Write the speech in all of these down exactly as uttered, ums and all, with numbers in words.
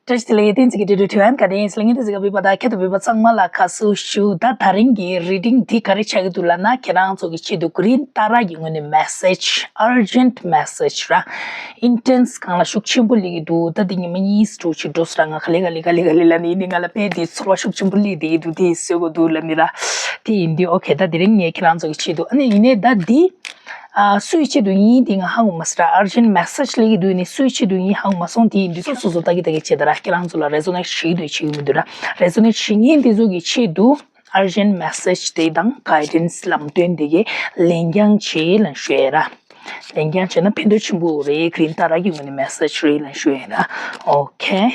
བཀྲ་ཤིས་བདེ་ལེགས། བསྟན་འཛིན་གྱི་འབྲེལ་གྲོས་དུས་ཨན་ག་རེ་ཡིན་ཟེར་ལ་ངས་འདི་ཟིག་ག་བི་པ་ད་ཁྱེད་དུ་བི་པ་ཚང་མ་ལ་ཁ་སུ་ཞུ། ད་ད་རིང་གི་རི་ཌིང་འདི་ག་རེ་ཆགས་ཀྱི་འདུག་ལབ་ན། ཁྱེད་རང་ཚོ་གི་ཆེད་དུ་གྷི་རིན་ཏཱ་ར་གི་ངོས་ནས་མེ་སེཇ། ཨར་ཇེན་ཊི་མེ་སེཇ་ར། ཨིན་ཊེན་སི་སྒང་ལ་ཤུགས་ཆེན་པོ་སླེབས་ཀྱི་འདུག་ད་འདི་ཉི་མ་གཉིས་དྲུག་ཅིག་འགྲོ་སོང་ར། ང་ག་ལེ་ག་ལེ་ག་ལེ་ག་ལེ་ལབ་ནས་ཡིན་ནི། ང་ལ་དཔེ་འདི་ཚོར་བ་ཤུགས་ཆེན་པོ་སླེབས་བསྡད་ཀྱི་འདུག་དེ་བཟོ་དགོས་འདུག་ལབ་ནི་ར། དེ་ཡིན་དུས་ཨོ་ཁེ། ད་དེ་རིང་ངས་ཁྱེད་རང་ཚོ་གི་ཆེད་དུ། ཨ་ནི་ཡིན་ནའི་ད་འདི། ཨ། སུའི་ཆེད་དུ་ཡིན་དེ་ང་ཧ་གོ་མ་སོང་ར། ཨར་ཇེན་ཊི་མེ་སེཇ་སླེབས་ཀྱི་འདུག་ནི་སུའི་ཆེད་དུ་ཡིན་ཧ་གོ་མ་སོང་། དེ་ཡིན་དུས་སོ་སོ་སོ་ལྟ་གི་ལྟ་གི་བྱེད་ད་ར། ཁྱེད་རང་ཚོ་ལ་རེ་ཛོ་ནེཊ་བྱེད་ཀྱི་འདུག་བྱེད་ཀྱི་མི་འདུག་ར། རེ་ཛོ་ནེཊ་བྱེད་མཁན་དེ་ཚོ་གི་ཆེད་དུ་ཨར་ཇེན་ཊི་མེ་སེཇ་དེ་དང་གྷའི་ཌེན་སི་ལམ་སྟོན་དེ་གའི་ལན་རྐྱང་བྱེད་ལབ་ཞུ་ཡ་ར། ལན་རྐྱང་བྱས་ན་ཕན་ཐོགས་ཆེན་པོ་རེད། གྷི་རིན་ཏཱ་ར་གི་ངོས་ནས་མེ་སེཇ་རེད་ལབ་ཞུ་ཡ་ར། ཨོ་ཁེ།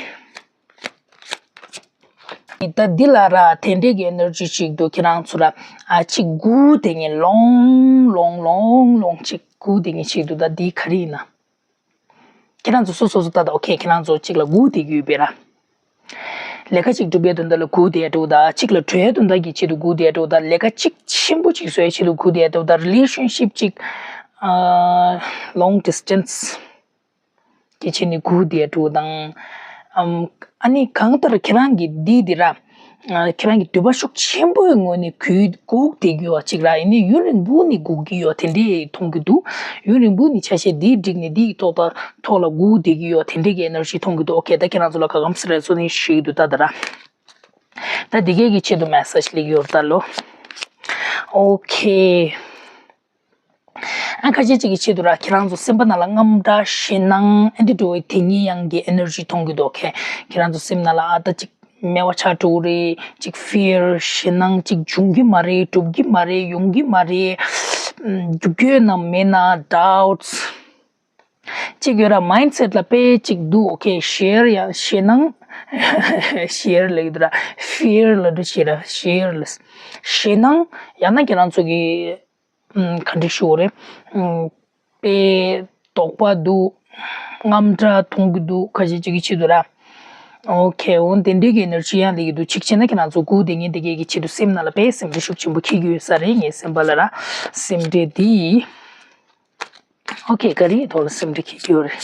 ད་འདི་ལ་ར་དེ་འདྲས་ཀྱི་ཨེ་ནར་ཇི་ཅིག་འདུག་ཁྱེད་རང་ཚོ་ར། ཨ། ཅིག་སྒུག་བསྡད་མཁན་ལོང་ལོང་ལོང་ལོང་ཅིག་སྒུག་བསྡད་མཁན་ཅིག་འདུག་ད་འདི་ག་རེ་ཡིན་ན། ཁྱེད་རང་ཚོ་སོ་སོ་སོ་ལྟ་ད། ཨོ་ཁེ། ཁྱེད་རང་ཚོ་ཅིག་ལ་སྒུག་བསྡད་ཀྱི་ཡོད་པས་ར། ལས་ཀ་ཅིག་སྒྲུབ་ཡས་དོན་དག་ལ་སྒུག་བསྡད་འགྲོ་ད། ཅིག་ལ་གྲོས་དོན་དག་གི་ཆེད་དུ་སྒུག་བསྡད་འགྲོ་ད། ལས་ཀ་ཅིག་ཆེན་པོ་ཅིག་བཟོ་ཡས་ཆེད་དུ་སྒུག་བསྡད་འགྲོ་ད། རི་ལེ་ཤན་ཤིབ་ཅིག་ཨ། ལོང་ཌི་སི་ཊེན་སི་གི་ཆེད་ནས་སྒུག་བསྡད་འགྲོ་དང་། ཨམ། ཨ་ནི་གང་ལྟར་ཁྱེད་རང་གི་འདི་འདི་ར། ཨ། ཁྱེད་རང་གི་འདོད་པ་ཤུགས་ཆེན་པོའི་ངོས་ནས་སྒུག་སྒུག་བསྡད་ཀྱི་ཡོད་ཅིག་ར། ཡིན་ནའི་ཡུན་རིང་པོ་ནས་སྒུག་གི་ཡོད་དེ་འདྲས་མཐོང་གི་འདུག་ཡུན་རིང་པོ་ནས་ཆ་ཤས་འདི་བསྒྲིགས་ནས་འདིའི་ཐོག་ད་ཐོག་ལ་སྒུག་བསྡད་ཀྱི་ཡོད་དེ་འདྲས་ཀྱི་ཨེ་ནར་ཇི་མཐོང་གི་འདུག་ཨོ་ཁེ། ད་ཁྱེད་རང་ཚོ་ལ་ག་གམ་སི་རེ་ཛོ་ནེཊ་བྱེད་ཀྱི་འདུག་ད་ད་ར། ད་འདི་གས་ཀྱི་ཆེད་དུ་མེ་སེཇ་སླེབས་ཀྱི་ཡོད་རེད་ད་ལོ། ཨོ་ཁེ། ཨ། ཁ་ཤས་ཅིག་གི་ཆེད་དུ་ར། ཁྱེད་རང་ཚོ་སེམས་པ་ནང་ལ་དངངས་སྐྲག་ཞེད་སྣང་ཨེ་འདྲ་འགྲོ་བའི་དེ་གཉིས་ཡང་གི་ཨེ་ནར་ཇི་མཐོང་གི་འདུག་ཁེ། ཁྱེད་རང་ཚོ་སེམས་ནང་ལ་ཨ་ད་ཅིག་སྨྲེ་བ་ཆགས་འགྲོ་གི་རེད། ཅིག་ཕི་ཡར་ཞེད་སྣང་ཅིག་འབྱུང་གི་མ་རེད། འགྲུབ་གི་མ་རེད། ཡོང་གི་མ་རེད། འགྲུབ་ཀྱི་ཡོད་ན་མེད་ན་ཌའུ་ཊི་སི་ཅིག་ཡོད་ར། མའིན་ཌི་སེ་ཊི་ལ་དཔེ་ཅིག་འདུག་ཨོ་ཁེ། ཕི་ཡར་ཡང་ཞེད་སྣང་། ཕི་ཡར་ལབ་ཀྱི་འདུག་ར། ཕི་ཡར་ལབ་འགྲོ་ཞེད་ར། ཕི་ཡར་ལ་ཞེད་སྣང་། ཡང་ན་ཁྱེད་རང་ཚོ་གི་ཨམ། ག་འདྲ་ཞུ་དགོས་རེད། ཨམ། དཔེ་དོགས་པ་འདུག་དངངས་སྐྲག་མཐོང་གི་འདུག་ཁ་ཤས་ཅིག་གི་ཆེད་དུ་ར། ཨོ་ཁེ། འོ་དེ་འདྲའི་གི་ཨེ་ནར་ཇི་ཡང་སླེབས་ཀྱི་འདུག་གཅིག་བྱས་ན་ཁྱེད་རང་ཚོ་སྒུག་བསྡད་མཁན་དེ་གས་ཀྱི་ཆེད་དུ་སེམས་ནང་ལ་དཔེ་སེམས་ཁྲལ་ཤུགས་ཆེན་པོ་འཁྱེར་གྱི་ཡོད་ས་རེད། ངའི་སེམས་པ་ལ་ར། སེམས་ཁྲལ་འདི། ཨོ་ཁེ། ག་རེའི་ཐོག་ལ་སེམས་ཁྲལ་འཁྱེར་གྱི་ཡོད་རེད།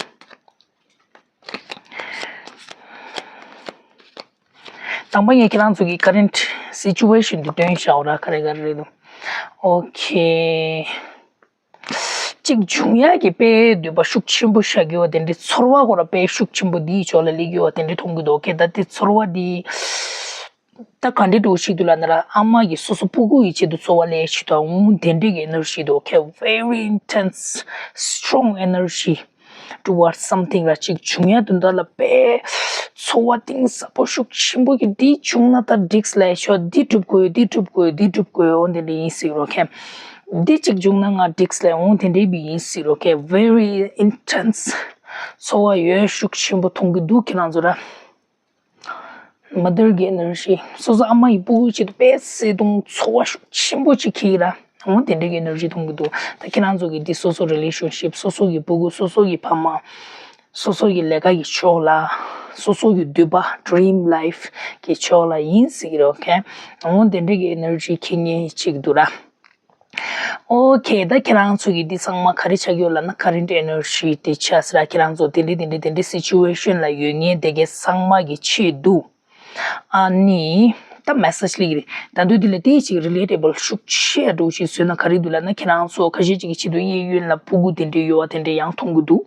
དང་པོ་ངས་ཁྱེད་རང་ཚོ་གི་ཀ་རེན་ཊི་སི་ཅུ་ཝེ་ཤན་འདི་སྟོན་བཞག་ར། ག་རེ་ག་རེ་རེད་འདུག་ཨོ་ཁེ། གཅིག་བྱུང་ཡག་གི་དཔེ་འདོད་པ་ཤུགས་ཆེན་པོ་ཤར་གྱི་ཡོད་དེ་འདྲའི་ཚོར་བ་ཁོ་ར་དཔེ་ཤུགས་ཆེན་པོ་འདིའི་ཕྱོགས་ལ་སླེབས་ཀྱི་ཡོད་དེ་འདྲའི་མཐོང་གི་འདུག་ཨོ་ཁེ། ད་དེ་ཚོར་བ་འདི་ད་ག་འདྲའི་འདྲ་བོ་ཞིག་འདུག་ལབ་ན་ར། ཨ་མ་གིས་སོ་སོ་སྤུ་གུ་ཡི་ཆེད་དུ་འཚོ་བ་ལས་བྱེད་དུ་འོང་དེ་འདྲའི་གི་ཨེ་ནར་ཇི་འདུག་ཨོ་ཁེ། Very intense, strong energy towards something ར། གཅིག་བྱུང་ཡག་དོན་དག་ལ་དཔེ་ཚོར་བ་གཏིང་ཟབ་པོ་ཤུགས་ཆེན་པོ་གི་འདི་བྱུང་ན་ད་འགྲིག་ལབ་ཤོག་འདི་སྒྲུབ་དགོས། འདི་སྒྲུབ་དགོས། འདི་སྒྲུབ་དགོས། འོ་དེ་འདྲ་ཡིན་སྲིད་རོ་ཁེ། འདི་གཅིག་བྱུང་ན་ང་འགྲིག་ལབ་འོ་དེ་འདྲའི་བི་ཡིན་སྲིད་རོ་ཁེ། Very intense ཚོར་བ་ཡོད་ཤུགས་ཆེན་པོ་མཐོང་གི་འདུག་ཁྱེད་རང་ཚོ་ར། མ་དར་གི་ཨེ་ནར་ཇི། སོ་སོ་ཨ་མ་ཡི་སྤུ་གུའི་ཆེད་དུ་དཔེ་བརྩེ་གདུང་ཚོར་བ་ཤུགས་ཆེན་པོ་ཅིག་འཁྱེར་ར། འོ་དེ་འདྲ་གི་ཨེ་ནར་ཇི་མཐོང་གི་འདུག་ད་ཁྱེད་རང་ཚོ་གི་འདི་སོ་སོ་རི་ལེ་ཤན་ཤིབ། སོ་སོ་གི་སྤུ་གུ། སོ་སོ་གི་ཕ་མ། སོ་སོ་གི་ལས་ཀ་གི་ཕྱོགས་ལ། སོ་སོ་གི་འདོད་པ། Dream life གི་ཕྱོགས་ལ་ཡིན་སྲིད་ཀྱི་རེད། ཨོ་ཁེ། འོ་དེ་འདྲ་གི་ཨེ་ནར་ཇི་འཁྱེར་མཁན་ཅིག་འདུག་ར། ཨོ་ཁེ། ད་ཁྱེད་རང་ཚོ་གི་འདི་ཚང་མ་ག་རེ་ཆགས་ཀྱི་ཡོད་ལབ་ན། ཀ་རེན་ཊི་ཨེ་ནར་ཇི་དེ་ཆགས་སྲིད་ར། ཁྱེད་རང་ཚོ་དེ་འདྲའི་དེ་འདྲའི་དེ་འདྲའི་སི་ཅུ་ཝེ་ཤན་ལ་ཡོད་མཁན་དེ་གའི་ཚང་མ་གི་ཆེད་དུ། ཨ་ནི། ད་མེ་སེཇ་སླེབས་ཀྱི་རེད། ད་དུང་འདི་ལ་དེ་ཅིག་རི་ལེ་ཊེ་བལ་ཤུགས་ཆེ་འདྲ་བོ་ཞིག་བཟོས་ན་ག་རེ་འདུག་ལབ་ན། ཁྱེད་རང་ཚོ་ཁ་ཤས་ཅིག་གི་ཆེད་དུ་གཡས་གཡོན་ལ་སྤུ་གུ་དེ་འདྲའི་ཡོད་པ་དེ་འདྲའི་ཡང་མཐོང་གི་འདུག་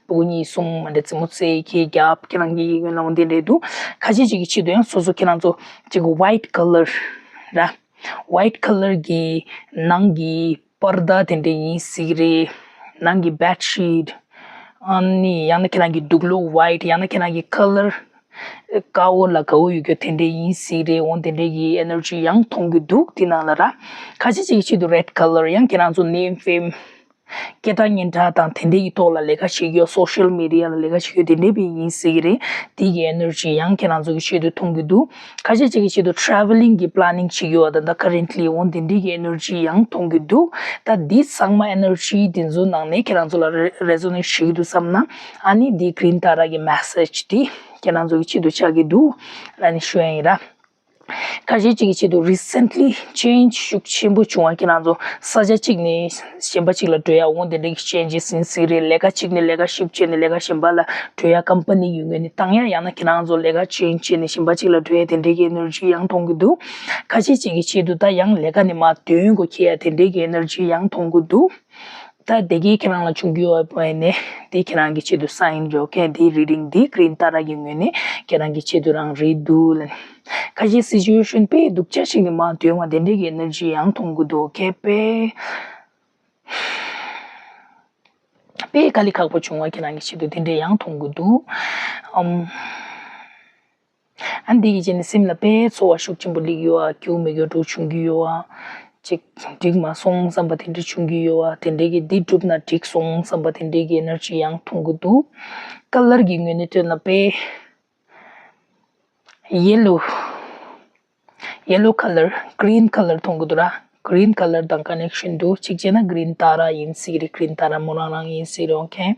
སྤུ་གུ་གཉིས་གསུམ་མ་འདྲ་རྩེད་མོ་རྩེ་ཁྱེད་རྒྱབ་ཁྱེད་རང་གི་གཡས་གཡོན་ལ་འོ་དེ་འདྲའི་འདུག་ཁ་ཤས་ཅིག་གི་ཆེད་དུ་ཡང་སོ་སོ་ཁྱེད་རང་ཚོ་ཅིག་ཝའིཊ་ཀ་ལར་ར། ཝའིཊ་ཀ་ལར་གྱི་ནང་གི་པར་དཱ་དེ་འདྲ་ཡིན་སྲིད་ཀྱི་རེད། ནང་གི་བེཌ་ཤིཊ། ཨ་ནི་ཡང་ན་ཁྱེད་རང་གི་དུག་ལོག་ཝའིཊ། ཡང་ན་ཁྱེད་རང་གི་ཀ་ལར་དཀར་པོ་ལ་དགའ་བོ་ཡོད་རྒྱུ་དེ་འདྲ་ཡིན་སྲིད་ཀྱི་རེད། འོ་དེ་འདྲ་གི་ཨེ་ནར་ཇི་ཡང་མཐོང་གི་འདུག་དེ་ནང་ལ་ར། ཁ་ཤས་ཅིག་གི་ཆེད་དུ་རེཌ་ཀ་ལར། ཡང་ཁྱེད་རང་ཚོ་ནེམ་ཕེམ། སྐད་གྲགས་སྙན་གྲགས་དང་དེ་འདྲ་ཡི་ཐོག་ལ་ལས་ཀ་བྱེད་རྒྱུ། སོ་ཤལ་མི་ཌི་ཡ་ལ་ལས་ཀ་བྱེད་རྒྱུ་དེ་འདྲ་བི་ཡིན་སྲིད་ཀྱི་རེད། དེ་གི་ཨེ་ནར་ཇི་ཡང་ཁྱེད་རང་ཚོ་གི་ཆེད་དུ་མཐོང་གི་འདུག་ཁ་ཤས་ཅིག་གི་ཆེད་དུ་ཊ་རེ་ཝེ་ལིང་གི་པི་ལེ་ནིང་བྱེད་ཀྱི་ཡོད་པ་དང་། ད་ཀ་རེན་ཊི་ལི་འོ་དེ་འདྲའི་གི་ཨེ་ནར་ཇི་ཡང་མཐོང་གི་འདུག་ད་འདི་ཚང་མ་ཨེ་ནར་ཇི་དེ་ཚོའི་ནང་ནས་ཁྱེད་རང་ཚོ་ལ་རེ་ཛོ་ནེཊ་བྱེད་ཀྱི་འདུག་བསམ་ན། ཨ་ནི་འདི་གྷི་རིན་ཏཱ་ར་གི་མེ་སེཇ་འདི་ཁྱེད་རང་ཚོ་གི་ཆེད་དུ་ཆགས་ཀྱི་འདུག་ལབ་ནས་ཞུ་ཡ་ཡིན་ར། ཁ་ཤས་ཅིག་གི་ཆེད་དུ་recently change ཤུགས་ཆེན་པོ་བྱུང་བ། ཁྱེད་རང་ཚོ་ས་ཆ་གཅིག་ནས་གཞན་པ་གཅིག་ལ་འགྲོ་ཡ་འོང་། དེ་འདྲའི་གི་changes ཡིན་སྲིད་རེད། ལས་ཀ་གཅིག་ནས་ལས་ཀ་shift བྱས་ནས་ལས་ཀ་གཞན་པ་ལ་འགྲོ་ཡ། company གི་ངོས་ནས་བཏང་ཡ། ཡང་ན་ཁྱེད་རང་ཚོ་ལས་ཀ་change བྱས་ནས་གཞན་པ་གཅིག་ལ་འགྲོ་ཡ། དེ་འདྲའི་གི་energy ཡང་མཐོང་གི་འདུག་ཁ་ཤས་ཅིག་གི་ཆེད་དུ་ད་ཡང་ལས་ཀ་ནས་མར་འདོན་དགོས་ཁེལ་ཡ། དེ་འདྲའི་གི་energy ཡང་མཐོང་གི་འདུག་ད་དེ་གས་ཁྱེད་རང་ལ་བྱུང་རྒྱུ་ཡོད་པ་ཡིན་ནའི། དེ་ཁྱེད་རང་གི་ཆེད་དུ་sign རེད། okay? དེ་reading དེ་green ཏཱ་ར་གི་ངོས་ནས་ཁྱེད་རང་གི་ཆེད་དུ་རང་རེད་འདུག་ལ། ཁ་ཤས་situation དཔེ་སྡུག་ཅག་ཞིག་ནས་མར་ཐོན་པ་དེ་འདྲའི་གི་energy ཡང་མཐོང་གི་འདུག okay? དཔེ་དཔེ་དཀའ་ལས་ཁག་པོ་བྱུང་བ་ཁྱེད་རང་གི་ཆེད་དུ་དེ་འདྲའི་ཡང་མཐོང་གི་འདུག་ཨམ། ཨ། འདི་གི་རྗེས་ནས་སེམས་ལ་དཔེ་ཚོར་བ་ཤུགས་ཆེན་པོ་སླེབས་ཡོད་ཨ། སྐྱིད་པོ་མེད་སྐྱིད་པོ་འདྲ་བྱུང་གི་ཡོད་ཨ། ཅིག་འགྲིག་མ་སོང་བསམ་པ་དེ་འདྲ་བྱུང་གི་ཡོད་ཨ། དེ་འདྲའི་གི་འདི་འགྲུབ་ན་འགྲིག་སོང་བསམ་པ་དེ་འདྲའི་གི་energy ཡང་མཐོང་གི་འདུག colour གི་ངོས་ནས་ལྟོས་ན་དཔེ་yellow yellow colour, green colour མཐོང་གི་འདུག་ར། green colour དང་connection འདུག་གཅིག་བྱས་ན་green ཏཱ་ར་ཡིན་སྲིད་རེད། green ཏཱ་ར་མོ་རང་རང་ཡིན་སྲིད་རེད། okay?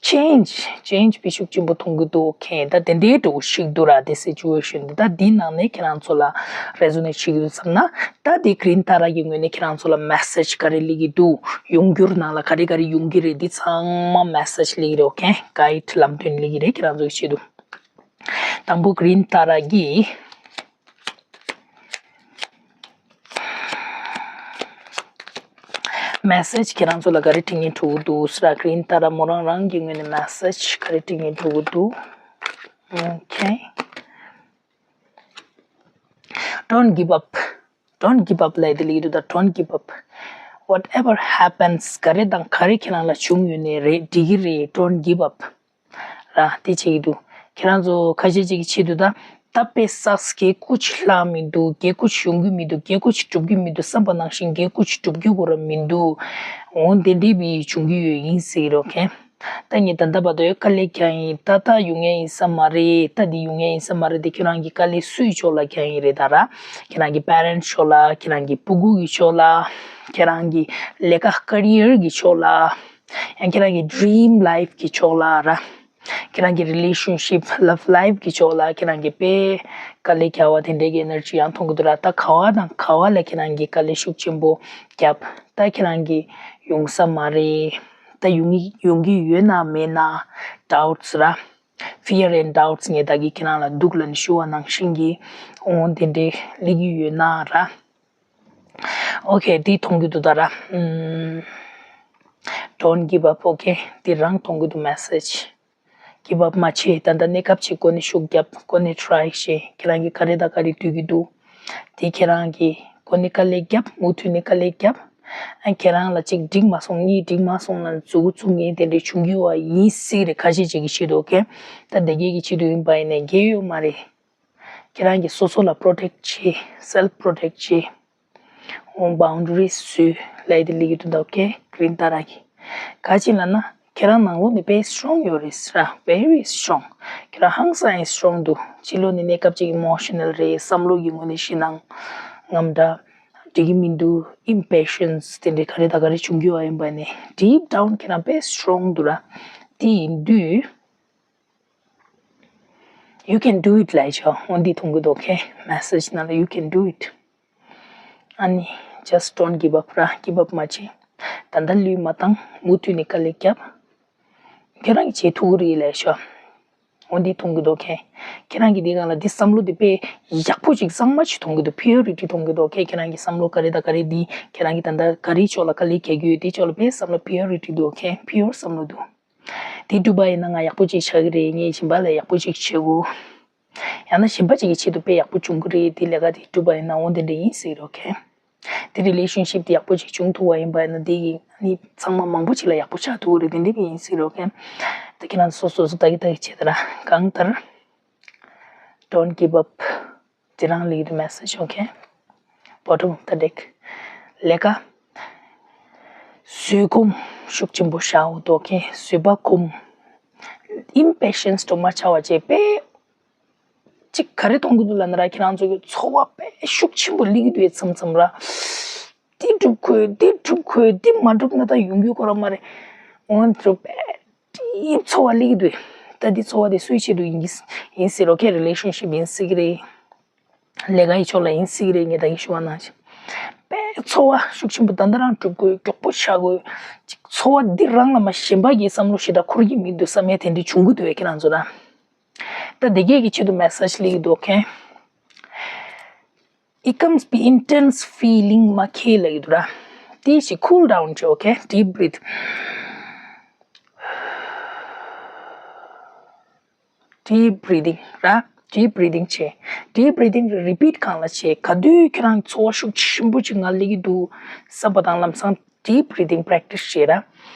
change change དཔེ་ཤུགས་ཆེན་པོ་མཐོང་གི་འདུག okay? ད་དེ་འདྲའི་འགྲོ་ཞིག་འདུག་ར། དེ་situation འདི་ད་འདི་ནང་ནས་ཁྱེད་རང་ཚོ་ལ་resonate བྱེད་ཀྱི་འདུག་བསམ་ན། ད་དེ་green ཏཱ་ར་གི་ངོས་ནས་ཁྱེད་རང་ཚོ་ལ་message ག་རེ་སླེབས་ཀྱི་འདུག་ཡོང་འགྱུར་ནང་ལ་ག་རེ་ག་རེ་ཡོང་གི་རེད། འདི་ཚང་མ་message སླེབས་ཀྱི་རེད། okay? guide ལམ་སྟོན་སླེབས་ཀྱི་རེད་ཁྱེད་རང་ཚོ་གི་ཆེད་དུ། དང་པོ་green ཏཱ་ར་གི་message ཁྱེད་རང་ཚོ་ལ་ག་རེ་འཕྲིན་ཡིག་འགྲོ་གི་འདུག་ཟེར་ར། green ཏཱ་ར་མོ་རང་རང་གི་ངོས་ནས་message ག་རེ་འཕྲིན་ཡིག་འགྲོ་གི་འདུག okay? don't give up, don't give up ལབ་དེ་ལ་ཡིད་དུ་ད། don't give up, whatever happens ག་རེ་དང་ག་རེ་ཁྱེད་རང་ལ་བྱུང་ཡོད་ནའི་རེད། འགྲིག་གི་རེད། don't give up ར། དེ་བྱེད་ཀྱི་འདུག་ཁྱེད་རང་ཚོ་ཁ་ཤས་ཅིག་གི་ཆེད་དུ་ད་ད་དཔེ་sucks གེ་ཀུ་ཅི་ལྷག་མི་འདུག་གེ་ཀུ་ཅི་ཡོང་གི་མི་འདུག་གེ་ཀུ་ཅི་འགྲུབ་ཀྱི་མི་འདུག་བསམ་པ་ནང་བཞིན་གེ་ཀུ་ཅི་འགྲུབ་རྒྱུ་གོ་ར་མི་འདུག་འོ་དེ་འདྲའི་བི་བྱུང་གི་ཡོད་ཡིན་ཟེར་རོ། okay? ད་ངས་ད་ལྟ་བར་དུ་དཀའ་ལས་བརྒྱབ་ཡིན། ད་ད་ཡོང་ཡ་ཡིན་ས་མ་རེད། ད་འདི་ཡོང་ཡ་ཡིན་ས་མ་རེད། དེ་ཁྱེད་རང་གི་དཀའ་ལས་སུའི་ཕྱོགས་ལ་བརྒྱབ་ཡིན་རེད་ད་ར། ཁྱེད་རང་གི་parents ཕྱོགས་ལ། ཁྱེད་རང་གི་སྤུ་གུ་གི་ཕྱོགས་ལ། ཁྱེད་རང་གི་ལས་ཀ་career གི་ཕྱོགས་ལ། ཡང་ཁྱེད་རང་གི་dream life གི་ཕྱོགས་ལ་ར། ཁྱེད་རང་གི་relationship love life གི་ཕྱོགས་ལ་ཁྱེད་རང་གི་དཔེ་དཀའ་ལས་བརྒྱབ་པ་དེ་འདྲའི་གི་energy ཡང་མཐོང་གི་འདུག་ར། ད་ག་བ་དང་ག་བ་ལ་ཁྱེད་རང་གི་དཀའ་ལས་ཤུགས་ཆེན་པོ་བརྒྱབ། ད་ཁྱེད་རང་གི་ཡོང་ས་མ་རེད། ད་ཡོང་གི་ཡོང་གི་ཡོད་ན་མེད་ན་doubts ར། fear and doubts ངས་ད་གི་ཁྱེད་རང་ལ་འདུག་ལ་ནི་ཞུ་བ་ནང་བཞིན་གྱི་འོང་དེ་འདྲའི་སླེབས་ཀྱི་ཡོད་ན་ར། okay དེ་མཐོང་གི་འདུག་ད་ར། ཨམ། don't give up okay དེ་རང་མཐོང་གི་འདུག message give up མ་བྱེད། ད་ལྟ་གནས་སྐབས་ཅིག་ཁོ་ནས་ཤུགས་རྒྱབ། ཁོ་ནས་try བྱེད། ཁྱེད་རང་གི་ག་རེ་དང་ག་རེ་འདོད་ཀྱི་འདུག་དེ་ཁྱེད་རང་གི་ཁོ་ནས་དཀའ་ལས་རྒྱབ། མུ་མཐུད་ནས་དཀའ་ལས་རྒྱབ། ཨ་ཁྱེད་རང་ལ་གཅིག་འགྲིག་མ་སོང་། གཉིས་འགྲིག་མ་སོང་ན་མཛུ་གུ་བཙུགས་མཁན་དེ་འདྲའི་བྱུང་གི་ཡོད་པ་ཡིན་སྲིད་རེད། ཁ་ཤས་ཅིག་གི་ཆེད་དུ། okay ད་དེ་གས་ཀྱི་ཆེད་དུ་ཡིན་པ་ཡིན་ནའི་འགལ་ཡོད་མ་རེད། ཁྱེད་རང་གིས་སོ་སོ་ལ་protect བྱེད། self protect བྱེད། འོ་boundaries བཟོས་ལབ་དེ་སླེབས་ཀྱི་འདུག okay green ཏཱ་ར་གི། ག་ཅི་ལབ་ན་ཁྱེད་རང་ནང་ལོགས་ནས་དཔེ་strong ཡོད་རེད་ཟེར་ར། very strong ཁྱེད་རང་ཧང་སང་ཡང་strong འདུག་ཕྱི་ལོགས་ནས་གནས་སྐབས་ཅིག་emotional རེད། བསམ་བློ་གི་ངོས་ནས་ཞེད་སྣང་ངམ་འདྲ་འགྲིག་གི་མི་འདུག impatience དེ་འདྲའི་ག་རེ་དང་ག་རེ་བྱུང་གི་ཡོད་པ་ཡིན་པ་ནས། deep down ཁྱེད་རང་དཔེ་strong འདུག་ར། དེ་ཡིན་དུས། you can do it ལབ་ཆོག་འོ་འདི་མཐོང་གི་འདུག okay message ནང་ལ། you can do it ཨ་ནི་just don't give up ར། give up མ་བྱེད། ད་ལྟ་ལུས་མ་བཏང་། མུ་མཐུད་ནས་དཀའ་ལས་རྒྱབ། ཁྱེད་རང་གིས་བྱེད་ཐུབ་ཀྱི་རེད་ལབ་ཆོག་འོ་འདི་མཐོང་གི་འདུག okay ཁྱེད་རང་གིས་འདི་སྒང་ལ་འདི་བསམ་བློ་འདི་དཔེ་ཡག་པོ་ཅིག་གཙང་མ་ཅིག་མཐོང་གི་འདུག priority མཐོང་གི་འདུག okay ཁྱེད་རང་གི་བསམ་བློ་ག་རེ་དང་ག་རེ་འདི། ཁྱེད་རང་གིས་ད་ལྟ་ག་རེའི་ཕྱོགས་ལ་དཀའ་ལས་རྒྱག་གི་ཡོད། དེའི་ཕྱོགས་ལ་དཔེ་བསམ་བློ་priority འདུག okay pure བསམ་བློ་འདུག་དེ་འགྲུབ་པ་ཡིན་ན་ང་ཡག་པོ་ཅིག་ཆགས་ཀྱི་རེད། ངས་གཞན་པ་ལ་ཡག་པོ་ཅིག་བྱེད་དགོས། ཡང་ན་གཞན་པ་ཅིག་གི་ཆེད་དུ་དཔེ་ཡག་པོ་བྱུང་གི་རེད། དེ་ལས་ཀ་དེ་འགྲུབ་པ་ཡིན་ན་འོ་དེ་འདྲ་ཡིན་ཟེར་རོ། okay དེ་relationship དེ་ཡག་པོ་ཅིག་བྱུང་ཐུབ་པ་ཡིན་པ་ཡིན་ན་དེ་གི་ནི་ཚང་མ་མང་པོ་ཅིག་ལ་ཡག་པོ་ཆགས་ཐུབ་ཀྱི་རེད། དེ་འདྲ་གི་ཡིན་ཟེར་རོ། okay ད་ཁྱེད་རང་ཚོ་སོ་སོ་ལྟ་གི་ལྟ་གི་བྱེད་དེ་ར། གང་ལྟར་don't give up དེ་རང་ལ་ཡོད་དུ་message okay bottom of the deck ལས་ཀ་བཟོད་སྒོམ་ཤུགས་ཆེན་པོ་བཞག་འོ་དོ། okay བཟོད་པ་སྒོམ། impatience དུ་མ་ཆགས་པ་བྱས་པས་ཅིག་ག་རེ་གཏོང་གི་འདུག་ལབ་ན་ར། ཁྱེད་རང་ཚོ་གི་ཚོར་བ་དཔེ་ཤུགས་ཆེན་པོ་སླེབས་ཀྱི་འདུག་མཚམས་མཚམས་ར། འདི་སྒྲུབ་དགོས། འདི་སྒྲུབ་དགོས། འདི་མ་སྒྲུབ་ན་ད་ཡོང་རྒྱུ་ཁོ་རང་མ་རེད། འོ་འདི་དཔེ་ཚོར་བ་སླེབས་ཀྱི་འདུག་ད་འདི་ཚོར་བ་དེ་སུའི་ཆེད་དུ་ཡིན་གྱི་ཡིན་ཟེར་རོ། ཁྱེད་རི་ལེ་ཤན་ཤིབ་ཡིན་སྲིད་ཀྱི་རེད། ལས་ཀ་ཡི་ཕྱོགས་ལ་ཡིན་སྲིད་ཀྱི་རེད། ངས་ད་གིན་ཞུ་བ་ནང་བཞིན། དཔེ་ཚོར་བ་ཤུགས་ཆེན་པོ་ད་ལྟ་རང་སྒྲུབ་དགོས། མགྱོགས་པོ་བྱ་དགོས། ཅིག་ཚོར་བ་འདི་རང་ལ་མ་གཞན་པ་གི་བསམ་བློ་ཞེ་དྲག་འཁོར་གྱི་མི་འདུག་བསམ་ཡས་དེ་འདྲ་བྱུང་གི་འདུག་བས་ཁྱེད་རང་ཚོ་ལ། ད་དེ་གས་ཀྱི་ཆེད་དུ་མེ་སེ་ཇི་སླེབས་ཀྱི་འདུག་ཁེ། It comes be intense feeling མ་ཁེ་ལ་ཡོད་ར། དེ་ཞིག་cool down བྱོས། ཨོ་ཁེ། Deep breathe. Deep breathing ར། Deep breathing བྱེད། Deep breathing repeat གང་ལ་བྱེད། ག་དུས་ཁྱོད་རང་ཚོར་བ་ཤུགས་ཆེན་པོ་ཅིག་ང་སླེབས་ཀྱི་འདུག་བསམ་པ་དང་ལམ་སང་deep breathing practice བྱེད་ར།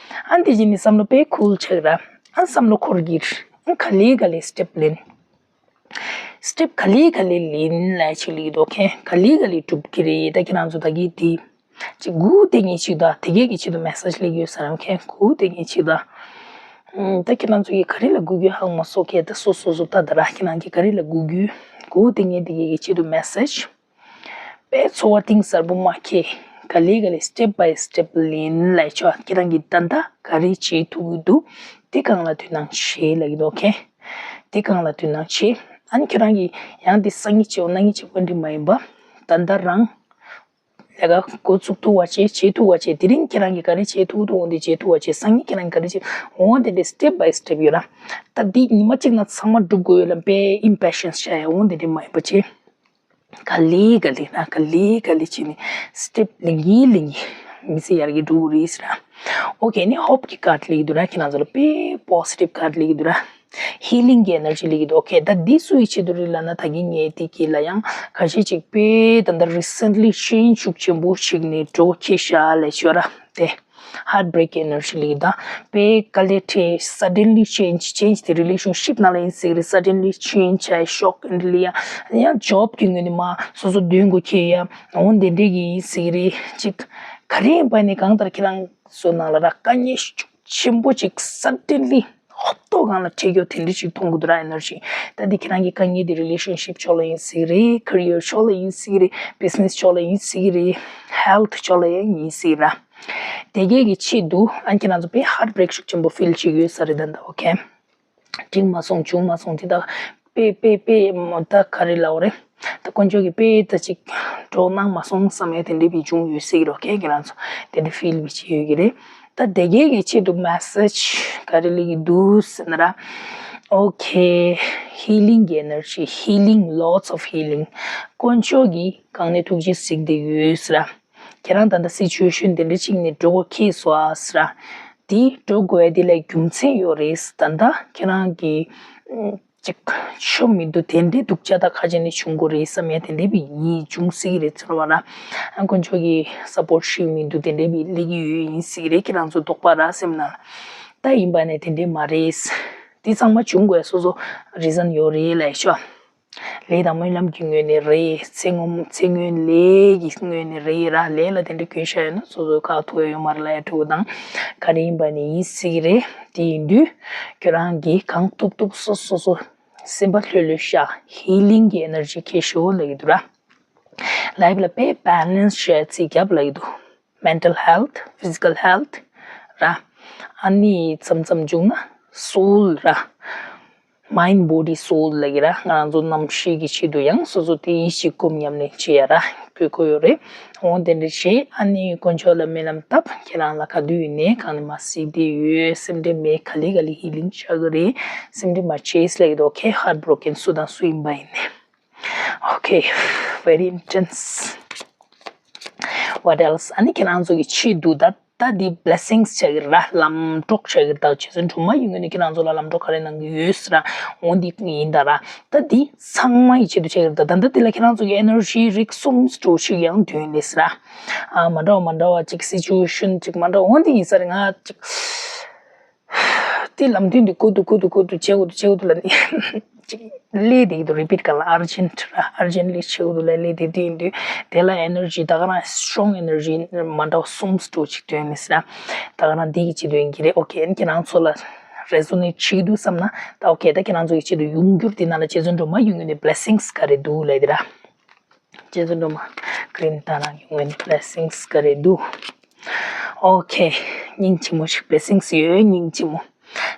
ཨ་འདི་བྱས་ནས་བསམ་བློ་དཔེ་cool ཆགས་ར། ཨ་བསམ་བློ་འཁོར་གྱི་ར། ཨ་ག་ལེ་ག་ལེ་step ལེན། Step ག་ལེ་ག་ལེ་ལེན་ལ་ཆེ་ལེགས་འདུག་ཁེ། ག་ལེ་ག་ལེ་སྒྲུབ་ཀྱི་རེད། ད་ཁྱེད་རང་ཚོ་ད་གི་དེ་ཅིག་སྒུག་བསྡད་མཁན་ཅིག་དང་དེ་གས་ཀྱི་ཆེད་དུ་མེ་སེ་ཇི་སླེབས་ཡོད་ས་རང་ཁེ། སྒུག་བསྡད་མཁན་ཅིག་དང་། ཨུམ། ད་ཁྱེད་རང་ཚོ་གིས་ག་རེ་ལ་སྒུག་རྒྱུ་ཧ་གོ་མ་སོང་ཁེ། ད་སོ་སོ་སོ་ད་ད་ར་ཁྱེད་རང་གིས་ག་རེ་ལ་སྒུག་རྒྱུ། སྒུག་བསྡད་མཁན་དེ་གས་ཀྱི་ཆེད་དུ་མེ་སེ་ཇི། དཔེ་ཚོར་བ་གཏིང་ཟབ་པོ་མ་ཁེ། ག་ལེ་ག་ལེ་step by step ལེན་ལ་ཆོག་ཁྱེད་རང་གིས་ད་ལྟ་ག་རེ་བྱེད་ཐུབ་ཀྱི་འདུག་དེ་གང་ལ་དོ་སྣང་བྱེད་ལ་ཡིན་འདུག་ཁེ། དེ་གང་ལ་དོ་སྣང་བྱེད། ཨ་ནི་ཁྱེད་རང་གིས་ཡང་དེ་སང་ཉིན་བྱེད་འོ་གནངས་ཉིན་བྱེད་དགོས་འདྲི་མ་ཡིན་པ། ད་ལྟ་རང་ལས་ཀ་འགོ་བཙུགས་ཐུབ་པ་བྱེད། བྱེད་ཐུབ་པ་བྱེད། དེ་རིང་ཁྱེད་རང་གིས་ག་རེ་བྱེད་ཐུབ་ཐུབ་འོང་དེ་བྱེད་ཐུབ་པ་བྱེད། སང་ཉིན་ཁྱེད་རང་གིས་ག་རེ་བྱེད་འོང་དེ་འདྲའི་step by step ཡོད་ར། ད་འདི་ཉི་མ་གཅིག་ནང་ཚང་མ་སྒྲུབ་དགོས་ཡོད་ལ་དཔེ་impatience བྱ་ཡ་འོང་དེ་འདྲ་མ་ཡིན་པ་བྱེད། ག་ལེ་ག་ལེ་ན་ག་ལེ་ག་ལེ་བྱས་ནས་step ལེན་གྱིན་ལེན་གྱིན་མི་ཚེ་ཡར་རྒྱས་འགྲོ་གི་རེད་ཟེར་ར། ཨོ་ཁེ། ནི་hope གི་card སླེབས་ཀྱི་འདུག་ར། ཁྱེད་རང་ཚོ་ལ་དཔེ་positive card སླེབས་ཀྱི་འདུག་ར། Healing གི་energy སླེབས་ཀྱི་འདུག་ཨོ་ཁེ། ད་འདི་སུའི་ཆེད་དུ་རེད་ལབ་ན་ད་གིན་ངས་དེ་གི་ལ་ཡང་ཁ་ཤས་ཅིག་དཔེ་ད་ལྟ་recently change ཤུགས་ཆེན་པོ་ཞིག་ནས་འགྲོ་ཁེ་ཤ་ལས་ཤོར་ར་དེ། Heartbreak energy ལེགས་དང་དཔེ་དཀའ་ལས་འཕྲད། Suddenly change, change དེ་relationship ནང་ལ་ཡིན་སྲིད་རེད། Suddenly change བྱས་ཤོག་ཨེན་ལི་ཡ་ཡང་job གི་ངོས་ནས་མ་སོ་སོ་འདོན་དགོས་ཁེལ་ཡ་འོང་དེ་འདྲས་ཀྱི་ཡིན་སྲིད་རེད། ཅིག་ག་རེ་ཡིན་པ་ནས་གང་ལྟར་ཁྱེད་རང་ཚོ་ནང་ལ་ར་དཀའ་ངལ་ཤུགས་ཆེན་པོ་ཅིག་suddenly ཧོབ་ཏོ་སྒང་ལ་འཕྲད་རྒྱུ་དེ་འདྲས་ཅིག་མཐོང་གི་འདུག་ར། energy ད་འདི་ཁྱེད་རང་གི་དཀའ་ངལ་དེ་relationship ཕྱོགས་ལ་ཡིན་སྲིད་རེད། career ཕྱོགས་ལ་ཡིན་སྲིད་རེད། business ཕྱོགས་ལ་ཡིན་སྲིད་རེད། health ཕྱོགས་ལ་ཡང་ཡིན་སྲིད་ར། དེ་གས་ཀྱི་ཆེད་དུ་ཨ་ཁྱེད་རང་ཚོ་དཔེ་heartbreak ཤུགས་ཆེན་པོ་feel བྱེད་ཀྱི་ཡོད་ས་རེད་ད་ལྟ། ཨོ་ཁེ། འགྲིག་མ་སོང་། བྱུང་མ་སོང་། དེ་དག་དཔེ་དཔེ་དཔེ་མོ་ད་ག་རེ་ལབ་དགོས་རེད། ད་དཀོན་མཆོག་གིས་དཔེ་ད་ཅིག་གྲོགས་གནང་མ་སོང་བསམ་ཡས་དེ་འདྲས་པའི་བྱུང་ཡོད་སྲིད་ཀྱི་རེད། ཨོ་ཁེ། ཁྱེད་རང་ཚོ་དེ་འདྲས་feel བྱེད་ཀྱི་ཡོད་ཀྱི་རེད། ད་དེ་གས་ཀྱི་ཆེད་དུ་message ག་རེ་སླེབས་ཀྱི་འདུག་ཟེར་ན་ར། ཨོ་ཁེ། healing གི་energy, healing, lots of healing. དཀོན་མཆོག་གིས་གང་ནས་ཐུགས་རྗེ་གཟིགས་བསྡད་ཡོད་ཟེར་ར། ཁྱེད་རང་ད་ལྟ་situation དེ་འདྲ་ཅིག་ནས་འགྲོ་དགོས་ཁེལ་སོང་ཨ་ཟེར་ར། དེ་འགྲོ་དགོས་ཡ་དེ་ལ་རྒྱུ་མཚན་ཡོད་རེད། ད་ལྟ་ཁྱེད་རང་གི་ཅིག་ཆོ་མི་འདུག་དེ་འདྲའི་སྡུག་ཅག་ད་ཁ་ཅིག་ནས་བྱུང་དགོས་རེད་བསམ་ཡ་དེ་འདྲའི་བི་ཡིན་བྱུང་སྲིད་ཀྱི་རེད་ཟེར་བ་ལ། ཨ་དཀོན་མཆོག་གི་support ཞིག་མི་འདུག་དེ་འདྲའི་བི་སླེབས་ཀྱི་ཡོད་ཡིན་སྲིད་ཀྱི་རེད། ཁྱེད་རང་ཚོ་དོགས་པ་རག་སེམས་ནང་ལ། ད་ཡིན་པ་ནས་དེ་འདྲའི་མ་རེད། དེ་ཚང་མ་བྱུང་དགོས་སོ་སོ་reason ཡོད་རེད་ལབ་ཤོག་ལས་དང་སྨོན་ལམ་གྱི་ངོས་ནས་རེད། ཚེ་སྔོན་ཚེ་སྔོན་ལས་ཀྱི་ངོས་ནས་རེད་ར། ལས་ལ་དེ་འདྲ་གྱོན་ཤ་ཡོད་ན་སོ་སོའི་ཁག་ཐུག་ཡ་ཡོད་མ་རེད་ལ་ཡ་ཕྲུ་གུ་དང་ག་རེ་ཡིན་པ་ནས་ཡིན་སྲིད་ཀྱི་རེད། དེ་ཡིན་དུས་ཁྱོད་རང་གིས་གང་ཐུབ་ཐུབ་སོ་སོ་སོ་སེམས་པ་ལྷོད་ལྷོད་ཤ healing གི་energy ཁྱེར་ཤོག་ལབ་ཀྱི་འདུག་ར། life ལ་དཔེ་balance བྱས་ཚིག་རྒྱབ་ལབ་ཀྱི་འདུག mental health, physical health ར། ཨ་ནི་མཚམས་མཚམས་བྱུང་ན་soul ར། mind, body, soul ལབ་ཀྱི་ར། ང་རང་ཚོ་རྣམ་ཤེས་ཀྱི་ཆེད་དུ་ཡང་སོ་སོ་དེ་ཡིད་ཆེས་སྒོམ་ཉམས་ལེན་བྱེད་ཡ་ར་དགོས་མཁོ་ཡོད་རེད། འོ་དེ་འདྲ་བྱེད། ཨ་ནི་དཀོན་མཆོག་ལ་སྨོན་ལམ་བཏབ། ཁྱེད་རང་ལ་ག་དུས་ཡིན་ནའི་གང་ནས་མ་གཟིགས་བསྡད་ཡོད། སེམས་ཁྲལ་མེད། ག་ལེ་ག་ལེ་healing བྱ་གི་རེད། སེམས་ཁྲལ་མ་བྱེད་ལབ་ཀྱི་འདུག་ཨོ་ཁེ། heartbroken སུ་དང་སུ་ཡིན་པ་ཡིན་ནའི། Okay, very intense. What else? ཨ་ནི་ཁྱེད་རང་ཚོ་གི་ཆེད་དུ་ད་ད་འདི་blessings བྱ་གི་ར། ལམ་གྲོགས་བྱ་གི་ར། ད་རྗེ་བཙུན་སྒྲོལ་མ་ཡིན་ངོས་ནས་ཁྱེད་རང་ཚོ་ལ་ལམ་གྲོགས་ག་རེ་གནང་གི་ཡོད་ཟེར་ར། འོ་འདི་ཡིན་ད་ར། ད་འདི་ཚང་མ་ཡི་ཆེད་དུ་བྱ་གི་ར། ད་ད་ད་འདི་ལ་ཁྱེད་རང་ཚོ་གི་energy རིགས་གསུམ་སྤྲོ་ཞིག་ཡང་འདོན་ལེ་ཟེར་ར། ཨ་མ་འདྲ་བ་མ་འདྲ་བ་ཅིག་situation ཅིག་མ་འདྲ་བ་འོ་འདི་ཡིན་ས་རེད། ང་ཅིག་དེ་ལམ་སྟོན་འདི་ཀུ་ཏུ་ཀུ་ཏུ་ཀུ་ཏུ་བྱེད་དགོས་འདུག་བྱེད་དགོས་འདུག་ལབ་ནས་ཅིག་ལས་དེ་ཡིན་འདུག repeat ག་ལ་urgent ར། urgently བྱེད་དགོས་འདུག་ལབ་ལས་དེ་དེ་ཡིན་དུས་དེ་ལ་energy ད་ག་རང་strong energy མ་འདྲ་བ་གསུམ་སྤྲོ་ཅིག་སྟོན་ནས་ཟེར་ན། ད་ག་རང་འདི་གི་ཆེད་དུ་ཡིན་གྱི་རེད། ཨོ་ཁེ། ཁྱེད་རང་ཚོ་ལ་resonate བྱེད་ཀྱི་འདུག་བསམ་ན་ད་ཨོ་ཁེ། ད་ཁྱེད་རང་ཚོ་གི་ཆེད་དུ་ཡོང་རྒྱུར་དེ་ནང་ལ་རྗེ་བཙུན་སྒྲོལ་མ་ཡིན་ངོས་ནས་blessings ག་རེ་འདུག་ལབ་དེ་ར། རྗེ་བཙུན་སྒྲོལ་མ་green ད་རང་གི་ངོས་ནས་blessings ག་རེ་འདུག་ཨོ་ཁེ། སྙིང་རྗེ་མོ་ཞིག blessings ཡོད། སྙིང་རྗེ་མོ།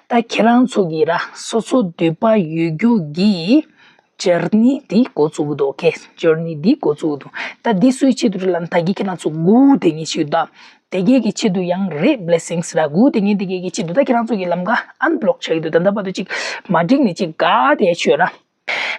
ད་ཁྱེད་རང་ཚོ་གི་ར་སོ་སོ་འདོད་པ་ཡོད་རྒྱུ་གི་ཇར་ནི་འདི་འགོ་བཙུགས་འདུག་ཨོ་ཁེ། ཇར་ནི་འདི་འགོ་བཙུགས་འདུག་ད་འདི་སུའི་ཆེད་དུ་རེད་ལབ་ན། ད་གི་ཁྱེད་རང་ཚོ་སྒུག་བསྡད་མཁན་ཞིག་འདུག་དེ་གས་ཀྱི་ཆེད་དུ་ཡང་རེད། བི་ལེ་སིང་སི་ར་སྒུག་བསྡད་མཁན་དེ་གས་ཀྱི་ཆེད་དུ་ད་ཁྱེད་རང་ཚོ་གི་ལམ་ཀ་ཨན་བི་ལོག་ཆགས་ཀྱི་འདུག་ད་ལྟ་བར་དུ་ཅིག་མ་འགྲིག་ནས་ཅིག་དགའ་བསྡད་ཡ་ཆོད་ར།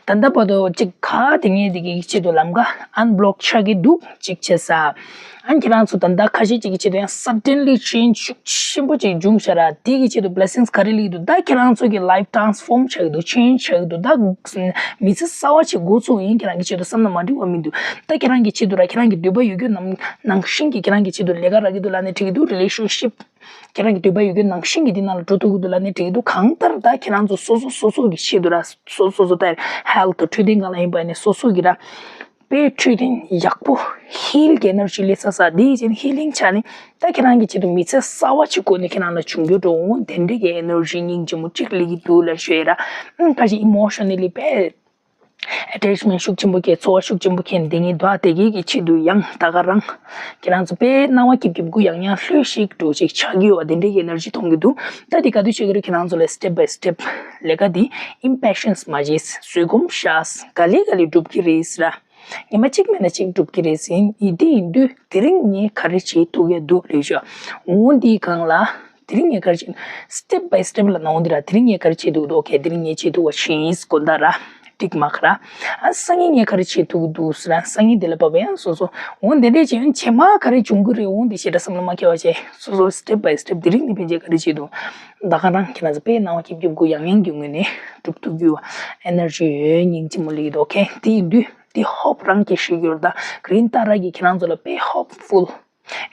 ད་ལྟ་བར་དུ་ཅིག་ག་དེ་ངས་དེ་གི་ཆེད་དུ་ལམ་ཀ་ཨན་བི་ལོག་ཆགས་ཀྱི་འདུག་ཅིག་བྱས་ས། ཨན་ཁྱེད་རང་ཚོ་ད་ལྟ་ཁ་ཤས་ཅིག་གི་ཆེད་དུ་ཡང་སཱ་ཌན་ལི་ཅེན་ཇི་ཤུགས་ཆེན་པོ་ཅིག་འབྱུང་ཤག་ར། དེ་གི་ཆེད་དུ་བི་ལེ་སིང་སི་ག་རེ་སླེབས་ཀྱི་འདུག་ད་ཁྱེད་རང་ཚོ་གི་ལའིཕ་ཊ་རན་སི་ཕོརམ་ཆགས་ཀྱི་འདུག་ཅེན་ཇི་ཆགས་ཀྱི་འདུག་ད་མི་ཚེ་གསར་བ་ཅིག་འགོ་ཚུགས་ཡིན། ཁྱེད་རང་གི་ཆེད་དུ་བསམ་ན་མ་འགྲིག་པ་མི་འདུག་ད་ཁྱེད་རང་གི་ཆེད་དུ་ར་ཁྱེད་རང་གི་འདོད་པ་ཡོད་རྒྱུ་ནང་ནང་བཞིན་གྱི་ཁྱེད་རང་གི་ཆེད་དུ་ལས་ཀ་རག་གི་འདུག་ལབ་ནས་འགྲིག་གི་འདུག་རི་ལེ་ཤན་ཤིབ། ཁྱེད་རང་གི་འདོད་པ་ཡོད་རྒྱུ་ནང་བཞིན་གྱི་འདི་ནང་ལ་འགྲོ་ཐུབ་ཀྱི་འདུག་ལབ་ནས་འགྲིག་གི་འདུག་གང་ལྟར་ད་ཁྱེད་རང་ཚོ་སོ་སོ་སོ་སོ་གི་ཆེད་དུ་ར་སོ་སོ་སོ་སོ་ད་ཧེལ་ཐི་འཕྲོད་བསྟེན་སྒང་ལ་ཡིན་པ་ནས་སོ་སོ་གི་ར་དཔེ་འཕྲོད་བསྟེན་ཡག་པོ་ཧིལ་གྱི་ཨེ་ནར་ཇི་སླེབས་ས་ས་དེ་ཡི་ཆེད་ཧི་ལིང་ཆ་ནས་ད་ཁྱེད་རང་གི་ཆེད་དུ་མི་ཚེ་གསར་བ་ཅིག་སྒོ་ནས་ཁྱེད་རང་ལ་བྱུང་རྒྱུ་འགྲོ་འོང་དེ་འདྲའི་གི་ཨེ་ནར་ཇི་སྙིང་རྗེ་མོ་ཅིག་སླེབས་ཀྱི་འདུག་ལབ་ཞུ་ཡ་ར། ཨང་ཁ་ཅིག་ཨི་མོ་ཤ་ནལ་ལི་དཔེ་ཨེ་ཊེཆ་མེན་ཤུགས་ཆེན་པོ་ཁྱེད་ཚོར་བ་ཤུགས་ཆེན་པོ་ཁྱེད་འདི་ངའི་འདུག་ཨ། དེ་གའི་གི་ཆེད་དུ་ཡང་ད་ག་རང་ཁྱེད་རང་ཚོ་དཔེ་སྣང་བ་སྐྱིད་སྐྱིད་གུ་ཡང་ཡང་ལྷོད་ཤིག་འགྲོ་ཅིག་ཆགས་ཀྱི་ཡོད་པ་དེ་འདྲའི་གི་ཨེ་ནར་ཇི་མཐོང་གི་འདུག་ད་དེ་ག་དུས་ཆགས་ཀྱི་རེད། ཁྱེད་རང་ཚོ་ལ་སི་ཊེབ་བྷའི་སི་ཊེབ་ལས་ཀ་འདི་ཨིམ་པེ་ཤན་སི་མ་བྱེད། བཟོད་སྒོམ་བཞག་ག་ལེ་ག་ལེ་འགྲུབ་ཀྱི་རེད་ཟེར། ཉི་མ་གཅིག་མེད་ན་གཅིག་འགྲུབ་ཀྱི་རེད་ཟེར། ཡིན་དེ་ཡིན་དུས་དེ་རིང་ངས་ག་རེ་བྱེད་ཐུབ་ཀྱི་འདུག་ལབ་ཤོག་འོ་འདིའི་སྒང་ལ། དེ་རིང་ངས་ག་རེ་བྱེད། སི་ཊེབ་བྷའི་སི་ཊེབ་ལ་ནང་འོང་འདི་ར། དེ་རིང་ངས་ག་རེ་བྱེད་ཐུབ་འདུག་ཨོ་ཁེ། དེ་རིང་ངས་བྱེད་ཐུབ་པ་བྱིན་དགོ་ད་ར། ཏིག་མ་ཁ་ར། ཨ་སང་ཉིན་ངས་ག་རེ་བྱེད་ཐུབ་འདུག་ཟེར་ར། སང་ཉིན་དེ་ལ་བབ་ཡང་སོ་སོ་འོ་འདི་འདྲས་བྱེད་ཡོང་། བྱེད་མ་ག་རེ་བྱུང་གི་རེད། འོ་འདི་ཞེ་དྲག་བསམ་བློ་མ་འཁྱེར་བ་བྱས་སོ་སོ་སི་ཊེབ་བྷའི་སི་ཊེབ་དེ་རིང་ནས་ཕན་ཆད་ག་རེ་བྱེད་འདུག་ད་ག་རང་ཁྱེད་རང་ཚོ་དཔེ་སྣང་བ་སྐྱིད་སྐྱིད་གུ་ཡང་ཡང་གི་ངོས་ནས་འགྲུབ་ཐུབ་རྒྱུ་བ་ཨེ་ནར་ཇི་ཡོད་སྙིང་རྗེ་མོ་སླེབས་ཀྱི་འདུག་ཨོ་ཁེ། དེ་ཡིན་དུས་དེ་ཧོབ་རང་གིས་ཤེས་ཀྱི་ཡོད་རེད། ད་གྷི་རིན་ཏཱ་ར་གིས་ཁྱེད་རང་ཚོ་ལ་དཔེ་ཧོབ་ཕུལ།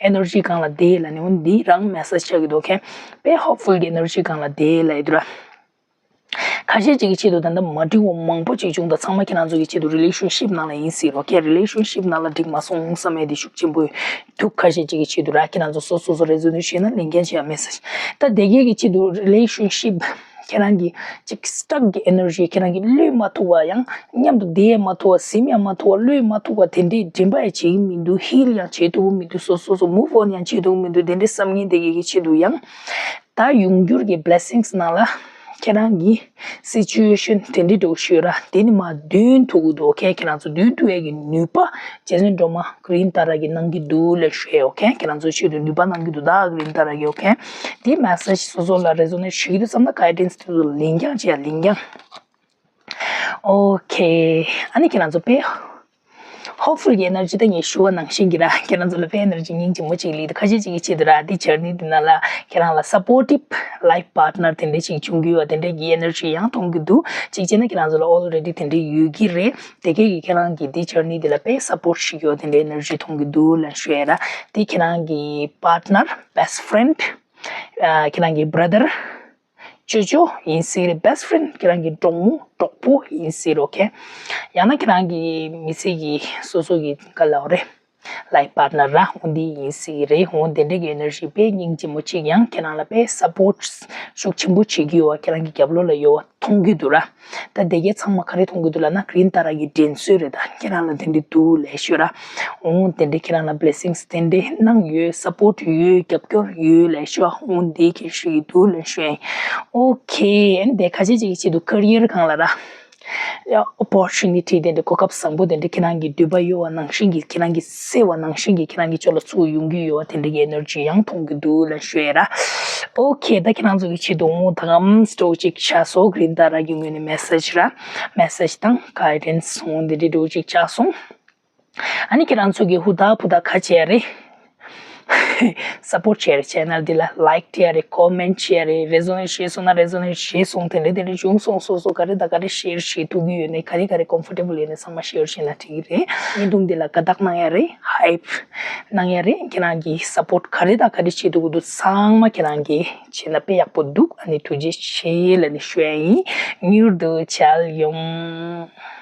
ཨེ་ནར་ཇི་སྒང་ལ་བསྡད་ལབ་ནས་འོ་འདི་རང་མེ་སེ་ཇི་ཆགས་ཀྱི་འདུག་ཨོ་ཁེ། དཔེ་ཧོབ་ཕུལ་གྱི་ཨེ་ནར་ཇི་སྒང་ལ་བསྡད་ལབ་ཡོད་ར། ཁ་ཤས་ཅིག་གི་ཆེད་དུ་ད་ལྟ་མ་འགྲིག་པ་མང་པོ་ཅིག་བྱུང་། ད་ཚང་མ་ཁྱེད་རང་ཚོ་གི་ཆེད་དུ་རི་ལེ་ཤན་ཤིབ་ནང་ལ་ཡིན་སྲིད་རོ། ཁྱེད་རི་ལེ་ཤན་ཤིབ་ནང་ལ་འགྲིག་མ་སོང་བསམ་ཡས་དེ་ཤུགས་ཆེན་པོ་འདུག་ཁ་ཤས་ཅིག་གི་ཆེད་དུ་ར་ཁྱེད་རང་ཚོ་སོ་སོ་སོ་རེ་ཛོ་ནེ་ཊི་བྱས་ན་ལན་རྒྱག་བྱེད་ཡ་མེད་ས་ཞིག་ད་དེ་གས་ཀྱི་ཆེད་དུ་རི་ལེ་ཤན་ཤིབ་ཁྱེད་རང་གི་ཅིག་སི་ཊག་གི་ཨེ་ནར་ཇི་ཁྱེད་རང་གི་བློས་མ་ཐུབ་པ། ཡང་མཉམ་དུ་བསྡད་ཡ་མ་ཐུབ་པ། ཟིན་ཡ་མ་ཐུབ་པ། བློས་མ་ཐུབ་པ་དེ་འདྲས་འདྲེན་པ་ཡང་བྱེད་ཀྱི་མི་འདུག་ཧིལ་ཡང་བྱེད་ཐུབ་ཀྱི་མི་འདུག་སོ་སོ་སོ་མུབ་ཨོན་ཡང་བྱེད་ཐུབ་ཀྱི་མི་འདུག་དེ་འདྲས་བསམ་མཁན་དེ་གས་ཀྱི་ཆེད་དུ་ཡང་། ད་ཡོང་འགྱུར་གྱི་བི་ལེ་སིང་སི་ནང་ལ་ཁྱེད་རང་གི་སི་ཅུ་ཨེ་ཤན་དེ་འདྲ་འགྲོ་ཤོད་ར། དེ་ནི་མ་འདོན་ཐུབ་ཀྱི་འདུག་ཁྱེད་ཁྱེད་རང་ཚོ་འདོན་ཐུབ་ཡས་ཀྱི་ནུས་པ་རྗེ་བཙུན་སྒྲོལ་མ་གྷི་རིན་ཏཱ་ར་གིས་གནང་གི་འདུག་ལབ་ཞུ་ཡས། ཨོ་ཁེ། ཁྱེད་རང་ཚོ་ཆེད་དུ་ནུས་པ་གནང་གི་འདུག་ད་གྷི་རིན་ཏཱ་ར་གིས། ཨོ་ཁེ། དེ་མེ་སེ་ཇི་སོ་སོ་ལ་རེ་ཛོ་ནེ་ཊི་བྱེད་ཀྱི་འདུག་བསམ་ན་གྷའི་ཌེན་སི་དེ་ཚོ་ལ་ལན་རྒྱག་བྱེད་ཡ་ལན་རྒྱག་ཨོ་ཁེ། ཨ་ནི་ཁྱེད་རང་ཚོ་དཔེ་ཧོབ་ཕུལ་གྱི་ཨེ་ནར་ཇི་ད་ངས་ཞུ་བ་ནང་བཞིན་གྱི་ར། ཁྱེད་རང་ཚོ་ལ་དཔེ་ཨེ་ནར་ཇི་སྙིང་རྗེ་མོ་ཅིག་སླེབས་འདུག་ཁ་ཤས་ཅིག་གི་ཆེད་དུ་ར། འདི་ཇར་ནི་འདི་ནང་ལ་ཁྱེད་རང་ལ་སབ་པོར་ཊིབ་ལའིཕ་པཱར་ཊི་ནར་དེ་འདྲ་ཅིག་བྱུང་གི་ཡོད་པ་དེ་འདྲ་གི་ཨེ་ནར་ཇི་ཡང་མཐོང་གི་འདུག་གཅིག་བྱས་ན་ཁྱེད་རང་ཚོ་ལ་ཨོལ་རེ་ཌི་དེ་འདྲ་ཡོད་ཀྱི་རེད། དེ་གས་ཀྱིས་ཁྱེད་རང་གི་འདི་ཇར་ནི་འདི་ལ་དཔེ་སབ་པོར་ཊི་བྱེད་ཀྱི་ཡོད་དེ་འདྲའི་ཨེ་ནར་ཇི་མཐོང་གི་འདུག་ལབ་ཞུ་ཡ་ར། འདི་ཁྱེད་རང་གི་པཱར་ཊི་ནར། བེ་སི་ཊི་ཕི་རེན་ཌི། ཁྱེད་རང་གི་བྷ་ར་དར། ཅོ་ཅོ་ཡིན་སྲིད་རེད། བེ་སི་ཊི་ཕི་རེན་ཌི་ཁྱེད་རང་གི་གྲོགས་མོ་གྲོགས་པོ་ཡིན་སྲིད་རེད། ཨོ་ཁེ། ཡང་ན་ཁྱེད་རང་གི་མི་ཚེ་གི་སོ་སོ་གི་ག་ལབ་དགོས་རེད། ལའིཕ་པཱར་ཊི་ནར་ར། འོ་འདི་ཡིན་སྲིད་རེད། འོ་དེ་འདྲ་གི་ཨེ་ནར་ཇི་དཔེ་སྙིང་རྗེ་མོ་གཅིག་ཡང་ཁྱེད་རང་ལ་དཔེ་སབ་པོར་ཊི་ཤུགས་ཆེན་པོ་བྱེད་ཀྱི་ཡོད་པ། ཁྱེད་རང་གི་རྒྱབ་ལོགས་ལ་ཡོད་པ་མཐོང་གི་འདུག་ར། ད་དེ་གས་ཚང་མ་ག་རེ་མཐོང་གི་འདུག་ལབ་ན་གྷི་རིན་ཏཱ་ར་གི་དྲན་གསོ་རེད། ད་ཁྱེད་རང་ལ་དེ་འདྲ་འདུག་ལབ་ཞུ་ར། འོ་དེ་འདྲ་ཁྱེད་རང་ལ་བི་ལེ་སིང་སི་དེ་འདྲ་གནང་ཡོད། སབ་པོར་ཊི་ཡོད། རྒྱབ་སྐྱོར་ཡོད་ལབ་ཞུ། འོ་འདི་གས་ཞུ་གི་འདུག་ལབ་ཞུ་ཡིན། ཨོ་ཁེ། ཨ་ནི་དེ་ཁ་ཤས་ཅིག་གི་ཆེད་དུ་ཀེ་རི་ཡར་སྒང་ལ་ར། ཨོ་པོར་ཅུ་ནི་ཊི་དེ་འདྲ་གོ་སྐབས་བཟང་པོ་དེ་འདྲ་ཁྱེད་རང་གི་འདོད་པ་ཡོད་པ་ནང་བཞིན་གྱི་ཁྱེད་རང་གི་སེམས་པ་ནང་བཞིན་གྱི་ཁྱེད་རང་གི་ཕྱོགས་ལ་ཚུར་ཡོང་གི་ཡོད་པ་དེ་འདྲ་གི་ཨེ་ནར་ཇི་ཡང་མཐོང་གི་འདུག་ལབ་ཞུ་ཡ་ར། ཨོ་ཁེ། ད་ཁྱེད་རང་ཚོ་གི་ཆེད་དུ་འོ་ད་གམ་སི་ཊོ་ཅིག་ཆགས་སོང་། གྷི་རིན་ཏཱ་ར་གི་ངོས་ནས་མེ་སེ་ཇི་ར། མེ་སེ་ཇི་དང་གྷའི་ཌེན་སི་འོ་འདི་འདྲ་འདྲ་ཅིག་ཆགས་སོང་། ཨ་ནི་ཁྱེད་རང་ཚོ་གི་ཧུར་ཐག་ཧུར་ཐག་ག་བྱེད་ཡ་རེད། སབ་པོར་ཊི་བྱེད་ཡ་རེད། ཆེ་ནལ་འདི་ལ་ལའིཀ་བྱེད་ཡ་རེད། ཀོ་མེན་ཊི་བྱེད་ཡ་རེད། རེ་ཛོ་ནེ་ཊི་བྱས་སོང་ན་རེ་ཛོ་ནེ་ཊི་བྱས་སོང་། དེ་འདྲ་དེ་འདྲ་བྱུང་སོང་། སོ་སོ་ག་རེ་དང་ག་རེ་ཤེར་བྱེད་ཐུབ་ཀྱི་ཡོད་ནའི་ག་རེ་ག་རེ་ཀོམ་ཕོར་ཊེ་བལ་ཡིན་ནའི་ཚང་མ་ཤེར་བྱས་ན་འགྲིག་གི་རེད། བརྙན་ཐུང་འདི་ལ་དགའ་རྟགས་གནང་ཡ་རེད། ཧའིབ་གནང་ཡ་རེད། ཁྱེད་རང་གིས་སབ་པོར་ཊི་ག་རེ་དང་ག་རེ་བྱེད་ཐུབ་ཀྱི་འདུག་ཚང་མ་ཁྱེད་རང་གིས་བྱས་ན་དཔེ་ཡག་པོ་འདུག་ཨ་ནི་ཐུགས་རྗེ་ཆེ་ལབ་ནས་ཞུ་ཡ་ཡིན། མྱུར་དུ་མཇལ་ཡོང་།